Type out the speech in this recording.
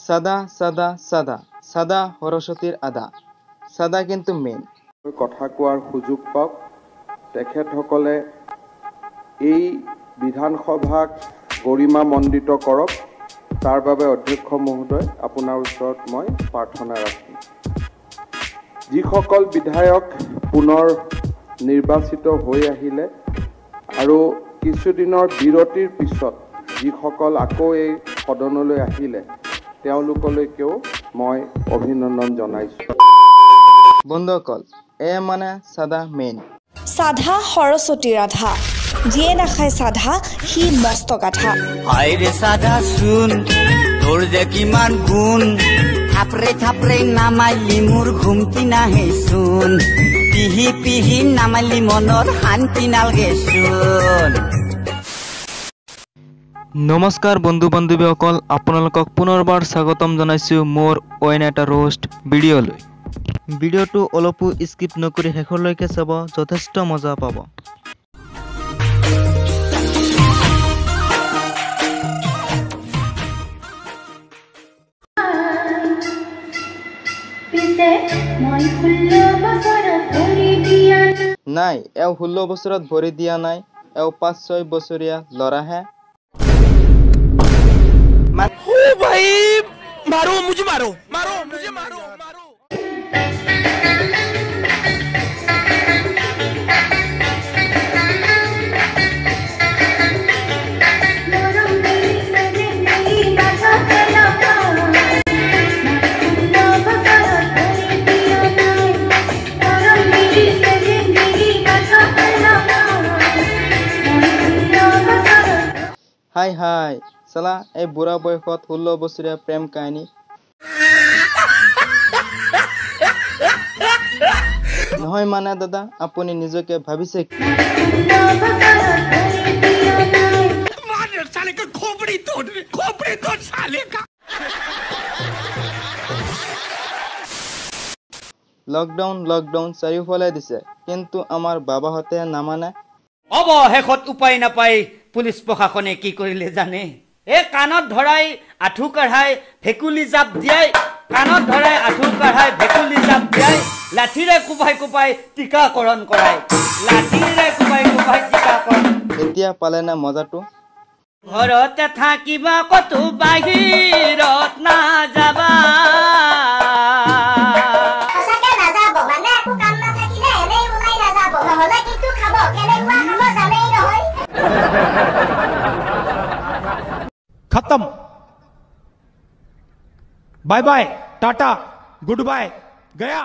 চাদা চাদা চাদা চাদা সৰস্বতীৰ আদা, চাদা কিন্তু মেইন। কথা কোৱাৰ সুযোগ পাওক, তেখেতসকলে এই বিধানসভাক গৰিমামণ্ডিত কৰক, তাৰ বাবে অধ্যক্ষ মহোদয় আপোনাৰ ওচৰত মই প্ৰাৰ্থনা ৰাখিম। যিসকল বিধায়ক পুনৰ নিৰ্বাচিত হৈ আহিলে আৰু কিছুদিনৰ বিৰতিৰ পিছত যিসকল আকৌ এই সদনলৈ আহিলে তেওঁলোকলৈকেও মই অভিনন্দন জনাইছোঁ। বন্ধুসকল, এ মানে চাদা মেইন। চাধা সৰস্বতী ৰাধা, যিয়ে নাখায় চাধা সি মস্ত গাধা। হায়ৰে চাধা চোন তোৰ যে কিমান গুণ, থাপৰে থাপৰে নামাইলি মোৰ ঘুমটি নাহে চোন, পিহি পিহি নামাইলি মনৰ শান্তি নালগে চোন। নমস্কাৰ বন্ধু বান্ধৱীসকল, আপোনালোকক পুনৰবাৰ স্বাগতম জনাইছোঁ মোৰ অইন এটা ৰোষ্ট ভিডিঅ'লৈ। ভিডিঅ'টো অলপো স্কিপ নকৰি শেষলৈকে চাব, যথেষ্ট মজা পাব। নাই, এওঁ 16 বছৰত ভৰি দিয়া নাই, এওঁ 5-6 বছৰীয়া ল'ৰাহে। হাই হাই চালা, এই বুঢ়া বয়সত 16 বছৰীয়া প্ৰেম কাহিনী নহয় মানে দাদা, আপুনি নিজকে ভাবিছে কি? লকডাউন লকডাউন চাৰিওফালে দিছে, কিন্তু আমাৰ বাবাহঁতে নামানে। অৱশেষত উপায় নাপাই পুলিচ প্ৰশাসনে কি কৰিলে জানে? এই কাণত ধৰাই আঁঠু কঢ়াই ভেকুলী জাপ দিয়াই, কাণত ধৰাই আঁঠু কঢ়াই ভেকুলী জাপ দিয়াই, লাঠিৰে কোবাই কোবাই টীকাকৰণ কৰাই, লাঠিৰে কোবাই কোবাই টীকাকৰণ। এতিয়া পালে না মজাটো? ঘৰতে থাকিবা, ক'তো বাহিৰত নাযাবা। खत्म, bye bye, tata, good bye, गया।